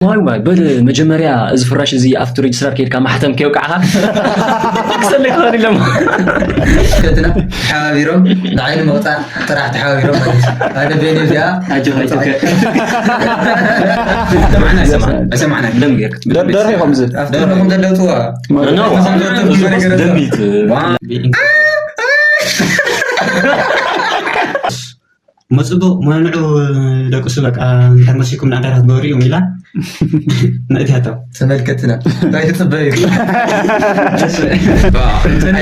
ዋይ ዋይ፣ በል መጀመርያ እዚ ፍራሽ እዚ ኣብቲ ሬጅስትራር ከይድካ ማሕተም ከየውቃዕካ ክሰለይ ክኸውን ኢሎም። ከትና ተሓባቢሮም ንዓይኒ ምቕፃዕ ጥራሕ ተሓባቢሮም ማለት እዩ። ኣነ ቤኒ እዚኣ ኣጆኻ፣ ኣጆኻ። ኣይሰማዕና፣ ኣይሰማዕና። ደም ጌርክ ትብል ደርደር ኢኹም እዚ። ኣብቲ ደርኹም ዘለውፅዋ። ኖ፣ ደም እዩ። ዋ። መጽቡቕ መንዑ ደቅሱ በቃ እንተ መሲኩም ንኣዳታት ገበሩ እዮም ኢላ ነእትያቶም። ተመልከትና እንታይ ትጽበዩ? እንትን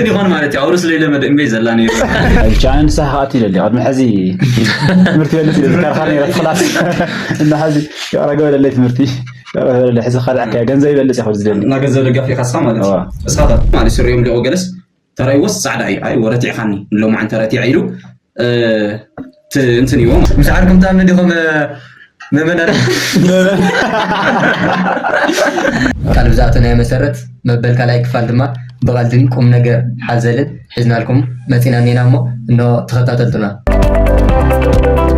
ይኾን ማለት እዩ። ኣውርስ ለይለ መድእምበይ ዘላ ነይሩ። ብቻ ንስኻ ከኣት ይደሊ። ቅድሚ ሕዚ ትምህርቲ ይበልጽ ኢለ ዝከርኻ ነይረ ክላስ። እና ሕዚ ይቕረ ገበለለይ ትምህርቲ። ይቕረ ገበለለይ። ሕዚ ካልዕ ከያ ገንዘብ ይበልጽ እየ ዝደሊ። እና ገንዘብ ደጋፊ ኢኻ እስኻ ማለት እዩ። እዋ። እስኻ ማለት ስሪኦም ሊቑ ገለስ ተራእይዎስ ጻዕዳ እዩ። ኣይ፣ ወረቲዕኻኒ፣ ሎማዓንቲ ረቲዐ ኢሉ፣ እ፣ ት-፣ እንትን ይዎ። ምስ ዓርኩም ትኣምኑ ዲኹም፣ እ፣ ምእመናን? ቃል ብዝኣተናዮ መሰረት፣ መበል ካልኣይ ክፋል ድማ ብቐልድን ቁም ነገር ሓዘልን ሒዝናልኩም መጺና እኒና እሞ፣ እንሆ ተኸታተልቱና።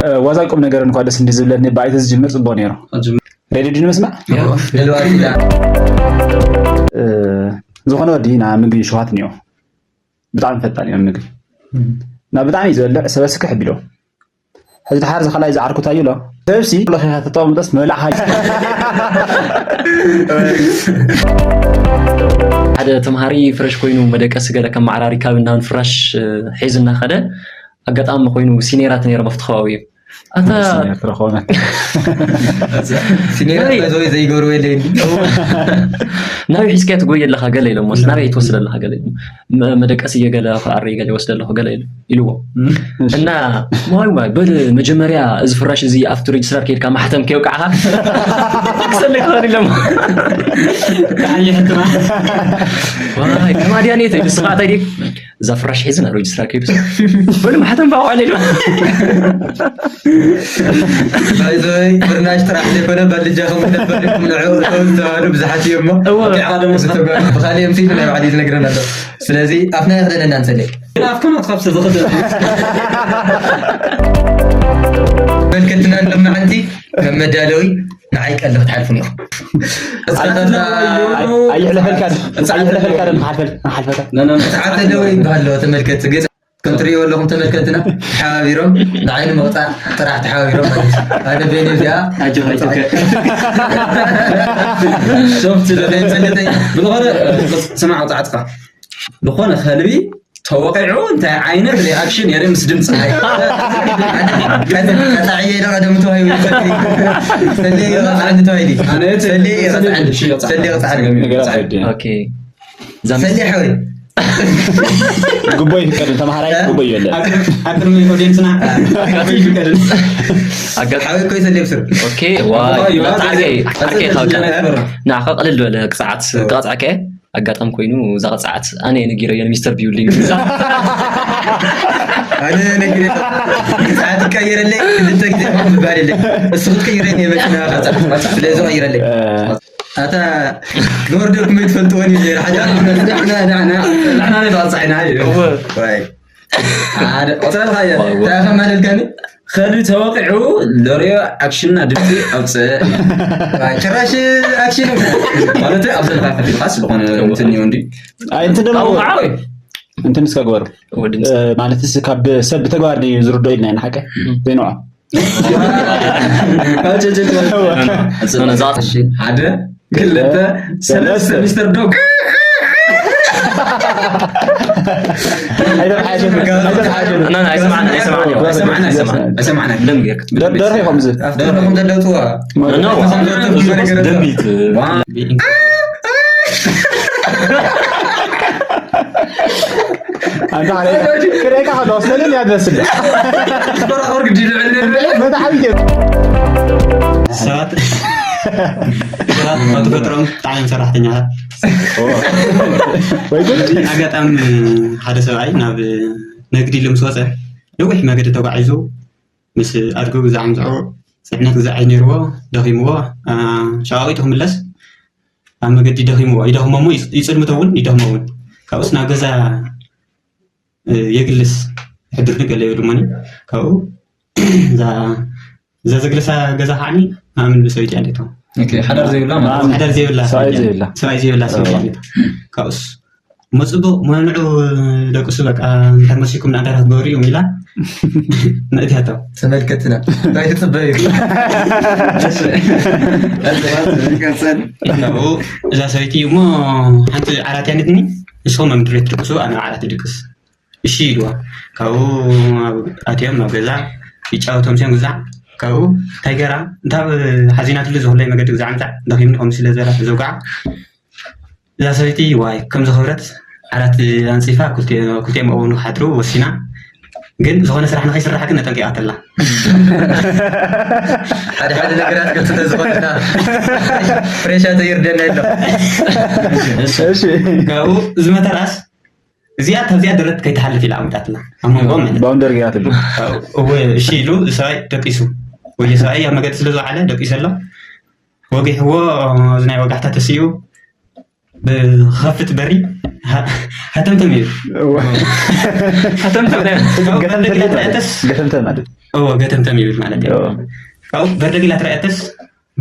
እ፣ ዋዛን ቁም ነገርን እኳ ደስ እንዲ ዝብለኒ፣ ብኣይቲ ዝጅምር ጽቡቕ ነይሩ። ኣጅም- ሬድዮ ድዩ ንምስማዕ? ያ፣ ደልዋ ኪዳ። እ፣ ዝኾነ ወዲ ናብ ምግቢ ሽውሃት እኒኦ። ብጣዕሚ ፈጣን እዮም ምግቢ። እም። እና ብጣዕሚ እዩ ዝበልዕ፣ ሰበ ስክሕ ቢሎ። ሕዚ ድሓር እዚ ካልኣይ ዝዓርኩ እንታይ እዩ ኣሎ? ሰብሲ ለኺኻ ተጠቕምጠስ ምብላዕኻ እዩ። ሓደ ተምሃሪ ፍረሽ ኮይኑ መደቀሲ ገለ ከመዓራሪ ካብ እንዳ ፍራሽ፣ እ፣ ሒዙ እናኸደ ኣጋጣሚ ኮይኑ ሲኔራት ነይሮም ኣብቲ ከባቢ እዩ። ኣታ ሲኒየር ትረኽቦ መን? ሲኒየር ናይ ባይዘወይ ዘይገብርዎ የለይን። ናበይ ሒዝካዮ ትጎይ ኣለኻ ገለ ኢሎሞ፣ ናበይ ትወስድ ኣለኻ ገለ ኢሎሞ። መ-፣ መደቀሲ እየ ገለ ክኣሪ ገለ ይወስድ ኣለኹ ገለ ኢሉ-፣ ኢልዎ። እሺ። እና ዋይ ዋይ፣ በል መጀመርያ እዚ ፍራሽ እዚ ኣብቲ ሬጅስትራር ከይድካ ማሕተም ከየውቃዕካ ክሰለይ ክኸውን ኢሎሞ። ዋይ፣ ከማድያ ነይተ፣ ንስኻ እንታይ ድዩ? እዛ ፍራሽ ሒዝና ሬጅስትራር ከይዱ። በሉ ማሕተም ባዕዋ ኢሉ። ባይዘወይ፣ ፍርናሽ ጥራሕ ዘይኮነ፣ ባልጃኹም ነበር ኢኹም ንዑ እቶም ዝተባህሉ ብዙሓት እዮም እሞ፣ እወ። ወቂዕኻ ደሞ ዝተጓሉ ብኻልእ እዮም ሲሉ ናይ ባዕሉ ዝነግረና ኣሎ። ስለዚ፣ ኣፍና የኽደነና ንሰለይ። ኣፍኩም ኣትኸፍቱ ዝኽእል። መልከትና ሎማዓንቲ ከም መዳለዊ ንዓይ ቀልዲ ክትሓልፉን ኢኹም። ኣይ-፣ ኣይሕለፈልካን፣ ኣይሕለፈልካን፣ ንሓልፈል-፣ ንሓልፈልካ። ና፣ ና፣ ና። ሰዓት ኣለዎ ይበሃል ኣሎ፣ ተመልከት ግን ከም ትርእይዎ ኣለኹም ተመልከትና፣ ተሓባቢሮም ንዓይ ንምቕጻዕ ጥራሕ ተሓባቢሮም ማለት እዩ። ኣነ ቤኒ እዚኣ ኣጆኻ፣ ኣጆኻ። ሶፍት ዶ ዘይፈልጠይ? ብዝኾነ፣ ስማዕ፣ ኣውጻዕትኻ። ዝኾነ ከልቢ ተወቒዑ እንታይ ዓይነት ሪኣክሽን የርኢ ምስ ድምፂ? ቀጣዕየ ኢለ ቀደም ተዋሂቡ ይፈትሪ። ሰሌ ይቐፅዓኒ ተባሂሉ። ኣነ እቲ ሰሌ ይቐፅዓኒ። ሰሌ ይቐፅዓኒ። ሰሌ ይቐፅዓኒ። ነገራት ወዲ። ኦኬ። እዛ ሰሌ ሓወይ። ጉቦ ይፍቀድ፣ ተምሃራይ ጉቦ ይበለ። ኣብ ቅድሚ፣ ኣብ ቅድሚ ኦድየንስና ጉቦ ይፍቀድ። ኣጋ-፣ ሓወይ እኮ ይሰሌ ብስር። ኦኬ፣ ዋይ፣ ዋይ፣ ዋይ፣ ዓርከይ፣ ዓርከይ ዋይ፣ ካብ ዋይ፣ ንዓኻ ቅልል ዝበለ ቅፅዓት ዋይ። ክቐፅዓካ እየ። ኣጋጣሚ ኮይኑ እዛ ቅፅዓት ኣነ እየ ነጊረዮ ንሚስተር ቢውልዲንግ። ኣነ ነጊረ ቅፅዓት ትቀይረለይ ክልተ ግዜ እኮ ምባል የለይ። እሱ ክትቀይረኒ እየ መኪና ስለ ዝቐይረለይ። ኣታ ኖርደኩም ኣይትፈልጥዎን እዩ ነይሩ። ሓደ ንሕና፣ ንሕና፣ ንሕና ነይ ተቐፃዕና እዩ። እወ። ዋይ። ሓደ፣ ቆፅራ ልኻየ። ዋይ፣ ዋይ። እንታይ ኢኻ ማለልካኒ? ኸዱ ተወቂዑ፣ ለሪዮ ኣክሽንና ድምፂ ኣውፅእ። ዋይ፣ ጭራሽ ኣክሽን። ማለት ኣብ ዘለካ ከፊልካ ስለኾነ እንትን እዩ እንዲ። ኣይ፣ እንትን ደሞ ኣው፣ ዓው። እንትን እስከ ግበሩ። ወዲ እ፣ ማለትስ ካብ ሰብ ብተግባር ድዩ ዝርዶ ኢልና ኢና ሓቀ? እም። ዘይንዖ። እሺ፣ ሓደ፣ ክልተ፣ ሰለስተ፣ ሰለስተ። ሚስተር ዶግ። ኣይተተሓሸ፣ ኣይተተሓሸ። ና፣ ና፣ ኣይሰማዕና፣ ኣይሰማዕና፣ ኣይሰማዕና፣ ኣይሰማዕና። ደም ጌርክ ትብል ደር-፣ ደርፊ ከምዚ። ኣብቲ ደርኹም ዘለውፅዋ። ኖ፣ ኖ። ደም እዩ። ዋ። ኣንታ ሓደ ክርእየካ ከለኹ ሰለል እያ ትመስል። ክበራኸር ግዲ ልዕል ልዕል። መታሓቢት እየ። ሰባት፣ ሰባት ካብ ተፈጥሮም ብጣዕሚ ሰራሕተኛታት። ወይ ጉድ። ኣጋጣሚ ሓደ ሰብኣይ ናብ ንግዲ ኢሉ ምስ ወፀ ነዊሕ መገዲ ተጓዒዙ ምስ ኣድጉ ግዛዕ ምፅዑ ፅዕነት ግዛዕ እዩ ነይርዎ፣ ደኺምዎ፣ አ፣ ሸቓቒጡ ክምለስ ኣብ መገዲ ደኺምዎ፣ ይደኽሞ እሞ ይፅ-፣ ይፅልምቶ እውን ይደኽሞ እውን። ካብኡስ ናብ ገዛ፣ እ፣ የግልስ፣ ሕድር ንገለ ይብሉ እሞኒ፣ ካብኡ እዛ፣ እዛ ዘግልሳ ገዛ ከዓኒ ማምን ብሰበይቲ ኣዴቶ ሓዳር ዘይብላ ማለት ሓዳር ዘይብላ ሰብኣይ ዘይብላ። ሰብኣይ ዘይብላ ሰበይቲ ኣዴቶ ካብኡስ መፅቡቕ መንዑ ደቅሱ በቃ እንታይ መሲኩም ንኣዳራ ክትገብሩ እዮም ኢላ ንእትያቶ ተመልከትና እንታይ ትፅበዩ እዛ ሰበይቲ እሞ ሓንቲ ዓራት ያነትኒ ንስኹም መምድሬት ድቅሱ ኣነ ዓራት ድቅስ እሺ ኢልዋ ካብኡ ኣትዮም ናብ ገዛ ይጫወቶም ሲም ግዛዕ ካብኡ እንታይ ገራ እንታብ ሓዚናትሉ ዝኩላይ መገዲ ግዛዕ ምዛዕ ደኺምኒ ከም ስለ ዝበላ ተዘውጋዓ እዛ ሰበይቲ ዋይ ከም ዝኸብረት ዓራት ኣንፂፋ ክልቲኦም ኣብኡ ንክሓድሩ ወሲና ግን ዝኾነ ስራሕ ንኸይስራሕ ግን ኣጠንቂቓተላ ሓደ ሓደ ነገራት ገፅተ ዝኾነና ፍሬሻ ተይርደና የሎ እሺ ካብኡ ዝመተራስ እዚኣ ካብዚኣ ደረት ከይትሓልፍ ኢላ ኣምጣትና ኣብ መንጎ ማለት ባውንደር ገይራትሉ እወ እሺ ኢሉ ሰብኣይ ደቂሱ ወይ ሰብኣይ ኣብ መገዲ ስለ ዝወዓለ ደቂሱ ኣሎ ወጊሕዎ እዚ ናይ ወጋሕታ ተስኡ ብኸፍት በሪ ሃተምተም እዩ ሃተምተም ገተምተም ማለት እዎ ገተምተም ይብል ማለት እዩ ካብኡ በርደጊላ ትረኣየተስ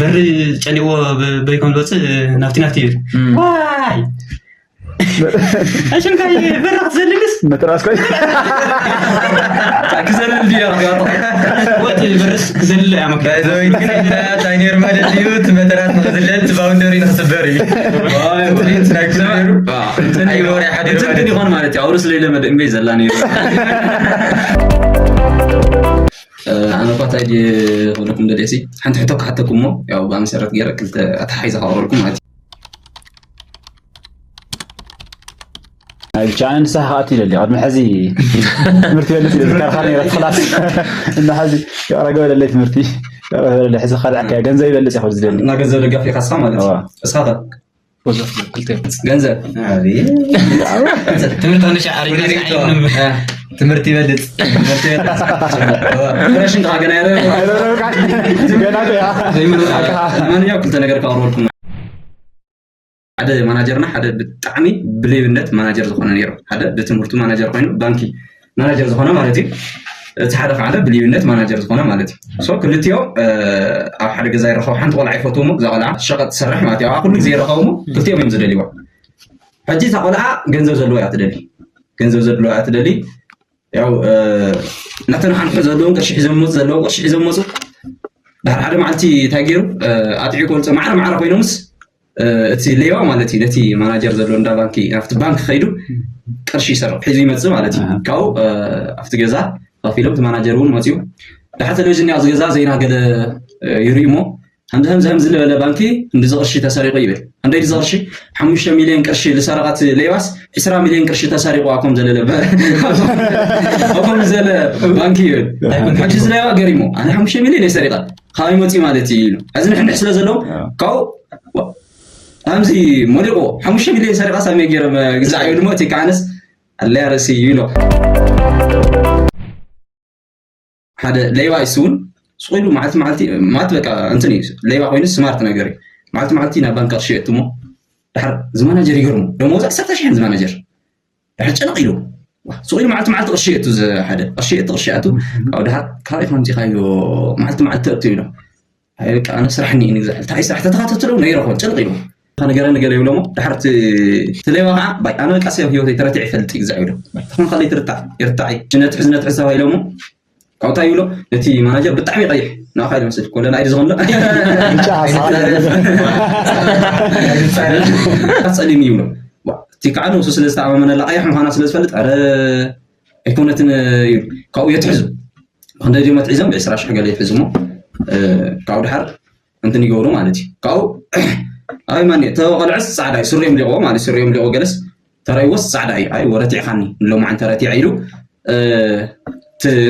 በሪ ጨኒዎ በይኮም ዝወፅእ ናፍቲ ናፍቲ ይብል ዋይ ኣሽንካ በራ ክትዘልልስ መትራስ ኮይ ክዘልል ድያ ወጥ በርስ ክዘልል እያ መኪና ታይኔር ማለት እዩ ትመተራት ንክዝለል ትባውንደሪ ንክስበር እዩ እንትን ይኾን ማለት እዩ ኣውርስ ለይለመደ እምበይ ዘላ ነይሩ ኣነ እኳ እንታይ ክብለኩም ደልየ ሓንቲ ሕቶ ክሓተኩም እሞ ያው ብኣመሰረት ገይረ ክልተ ኣተሓሒዛ ክቕረልኩም ማለት እዩ ናይ ብቻ ኣነ ንስኻ ከኣት ኢለ ኣለኹ ቅድሚ ሕዚ ትምህርቲ በልፅ ኢለ ዝካርካ ነረ ክላስ እና ሕዚ ይቕረ ገበለለይ ትምህርቲ ይቕረ ገበለለይ ሕዚ ካልዓካ ገንዘብ ይበልፅ ይኸ ዝደሊ እና ገንዘብ ደጋፊ ካስኻ ማለት እዩ እስኻ ወዘፍ ክልተ ገንዘብ ትምህርቲ ንሻ ኣሪግና ትምህርቲ ይበልፅ ፍረሽን ከዓ ገና ያለ ገና ያ ማንኛው ክልተ ነገር ካወረድኩም ሓደ ማናጀርና ሓደ ብጣዕሚ ብሌብነት ማናጀር ዝኾነ ነይሩ ሓደ ብትምህርቱ ማናጀር ኮይኑ ባንኪ ማናጀር ዝኾነ ማለት እዩ እቲ ሓደ ከዓ ብልዩነት ማናጀር ዝኾነ ማለት እዩ ክልቲኦም ኣብ ሓደ ገዛ ይረኸቡ ሓንቲ ቆልዓ ይፈትውሞ እዛ ቆልዓ ሸቐጥ ትሰርሕ ማለት እዩ ኩሉ ግዜ ይረኸቡሞ ክልቲኦም እዮም ዝደልይዋ ሕጂ እታ ቆልዓ ገንዘብ ዘለዎ እያ ትደሊ ገንዘብ ዘለዎ እያ ትደሊ ያው እናተነሓንሑ ዘለውን ቅርሺ ሒዞም መፁ ዘለዎም ቅርሺ ሒዞም መፁ ድሓር ሓደ መዓልቲ እንታይ ገይሩ ኣጥዒ ቆልፀ ማዕረ ማዕረ ኮይኖምስ እቲ ሌባ ማለት እዩ ነቲ ማናጀር ዘሎ እንዳ ባንኪ ናብቲ ባንክ ከይዱ ቅርሺ ይሰርቕ ሒዙ ይመፅእ ማለት እዩ ካብኡ ኣብቲ ገዛ ከፊሎም እቲ ማናጀር እውን መፅኡ ድሓር ቴሌቪዥን ኣብዚ ገዛ ዜና ገለ ይርእሞ ከምዚ ከምዚ ከምዚ ዝበለ ባንኪ እንድዚ ቅርሺ ተሰሪቑ ይብል እንደ ድዚ ቅርሺ ሓሙሽተ ሚልዮን ቅርሺ ዝሰረቐት ሌባስ ዕስራ ሚልዮን ቅርሺ ተሰሪቑ ኣኮም ዘለለ ኣኮም ዘለ ባንኪ ይብል ሕጂ ዝለባ ገሪሞ ኣነ ሓሙሽተ ሚልዮን የሰሪቐ ካበይ መፅኡ ማለት እዩ ኢሉ ሕዚ ንሕንሕ ስለ ዘለዎም ካብኡ ከምዚ ሞሊቑ ሓሙሽተ ሚልዮን ሰሪቓ ሳብ መይ ገይረ ግዛዕ እዩ ድሞ እቲ ከዓነስ ኣለያ ርእሲ እዩ ኢሎ ሓደ ሌባ ይስውን ስቑ ኢሉ መዓልቲ መዓልቲ ማለት በቃ እንትን እዩ ሌባ ኮይኑ ስማርት ነገር እዩ መዓልቲ መዓልቲ ናብ ባንክ ቅርሺ የእትሞ ድሓር ዝማናጀር ይገርሙ ደሞዝ ዓሰርተ ሽሕን ዝማናጀር ድሓር ጨነቕ ኢሉ ስቑ ኢሉ መዓልቲ መዓልቲ ቅርሺ የእቱ ሓደ ቅርሺ የእቱ ቅርሺ ኣቱ ካብ ድሓር ካበይ ከምዚኻዮ መዓልቲ መዓልቲ ተእቱ ኢሎም ኣይ በቃ ኣነ ስራሕ እኒእኒ ግዛዕ እንታይ ስራሕ ተተኻተትለው ነይረኾን ጭንቕ ኢሉ ነገረ ነገር ይብሎሞ ድሓር ትሌባ ከዓ ባይ ኣነ በቃ ሰብ ህይወተይ ተረቲዕ ይፈልጥ ግዛዕ ይብሎ ተኾን ካለይ ትርታዕ ይርታዕ ሽነት ሕዝነት ሕሳባ ኢሎሞ ካብታ ይብሎ ነቲ ማናጀር ብጣዕሚ ይቀይሕ ንኣኻ ይመስል ኮለ ናይ ዝኾን ጸሊም ይብሎ እቲ ከዓ ንሱ ስለ ዝተኣማመነላ ቀያሕ ምዃና ስለ ዝፈልጥ ኣረ ኣይኮነትን እዩ ካብኡ የትሕዙ ክንደይ ድዮም ኣትሒዞም ብዕስራ ሽሕ ገለ ይሕዝሞ ካብኡ ድሓር እንትን ይገብሩ ማለት እዩ ካብኡ ኣበይ ማን ተቆልዕስ ፃዕዳ እዩ ስሪኦም ሊቕዎ ማለት ስሪኦም ሊቕዎ ገለስ ተረእይዎስ ፃዕዳ እዩ ኣይ ወረቲዕኻኒ ሎማዓን ተረቲዐ ኢሉ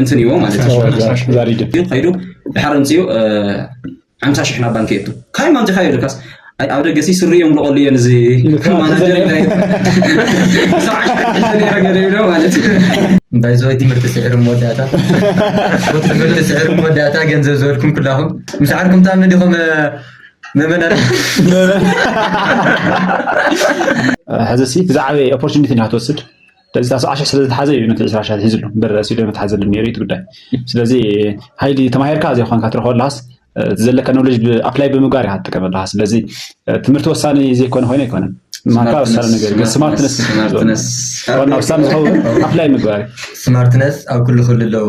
እንትን ይዎ ማለት እዩ ከይዱ ድሓር ኣምፅኡ ሓምሳ ሽሕ ናብ ባንክ የእቱ ካበይ ማምፂኻዮ ኢልካስ ኣብ ደገ ሲ ስሪ እዮም ልቆሉ እየን እዚ ማናጀር ማለት እዩ እንታይ ዝወይ ትምህርቲ ስዕሪ መወዳእታ ትምህርቲ ስዕሪ መወዳእታ ገንዘብ ዝበልኩም ኩላኹም ምስ ዓርኩም ታምኒ ዲኹም ምእመናን ሕዚ ሲ ብዛዕበ ኦፖርቹኒቲ ኢና ክትወስድ ስለዚ ኣስዓ ሽሕ ስለ ዝተሓዘ እዩ ነቲ ዕስራ ሽሕ ሒዝሉ እምበር ረእሲ ዶ መትሓዘሉ ነይሩ እቲ ጉዳይ ስለዚ ሃይሊ ተማሂርካ ዘይኮንካ ትረኽቦ ኣለኻስ ዘለካ ኖሌጅ ኣፕላይ ብምግባር ኢካ ትጥቀመሉ። ስለዚ ትምህርቲ ወሳኒ ዘይኮነ ኮይኑ ኣይኮነን። ማካ ወሳኒ ነገር ግን ስማርትነስ ዋና ወሳኒ ዝኸውን ኣፕላይ ምግባር። ስማርትነስ ኣብ ኩሉ ክህሉ ኣለዎ።